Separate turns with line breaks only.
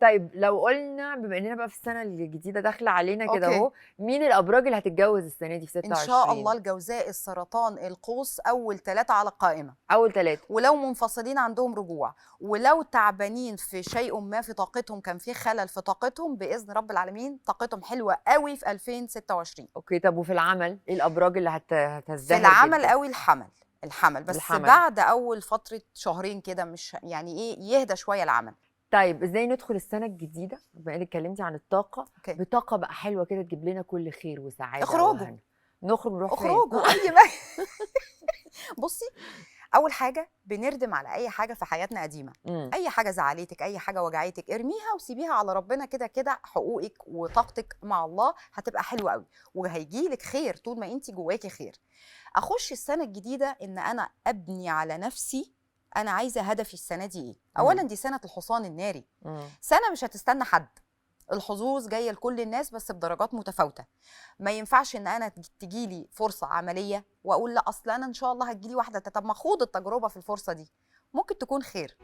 طيب لو قلنا بما اننا بقى في السنة الجديدة داخله علينا كده
okay.
اهو، مين الابراج اللي هتتجوز السنة دي في 26؟
ان شاء الله الجوزاء، السرطان، القوس، اول 3 على القائمة.
اول 3.
ولو منفصلين عندهم رجوع، ولو تعبانين في شيء ما في طاقتهم، كان في خلل في طاقتهم، باذن رب العالمين طاقتهم حلوة قوي في 2026.
okay. طب وفي العمل ايه الابراج اللي هتزدهر
في العمل
جداً؟
قوي الحمل، الحمل بس
الحمل.
بعد اول فترة شهرين كده، مش يعني ايه، يهدى شوية العمل.
طيب ازاي ندخل السنة الجديدة بما انك اتكلمتي عن الطاقة
okay.
بطاقة بقى حلوة كده تجيب لنا كل خير وسعادة؟
اخرجوا.
وهنا نخرج نروح فين؟
اخرجوا اي ما بصي، اول حاجة بنردم على اي حاجة في حياتنا قديمة، اي حاجة زعلتك، اي حاجة وجعتك، ارميها وسيبيها على ربنا. كده كده حقوقك وطاقتك مع الله هتبقى حلوة قوي، وهيجيلك خير طول ما انت جواكي خير. اخش السنة الجديدة ان انا ابني على نفسي، انا عايزه هدفي السنة دي ايه. اولا دي سنة الحصان الناري، سنة مش هتستنى حد، الحظوظ جاية لكل الناس بس بدرجات متفاوتة. ما ينفعش ان انا تجيلي فرصة عملية واقول لا اصل انا ان شاء الله هتجيلي واحدة، طب ما اخوض التجربة في الفرصة دي، ممكن تكون خير.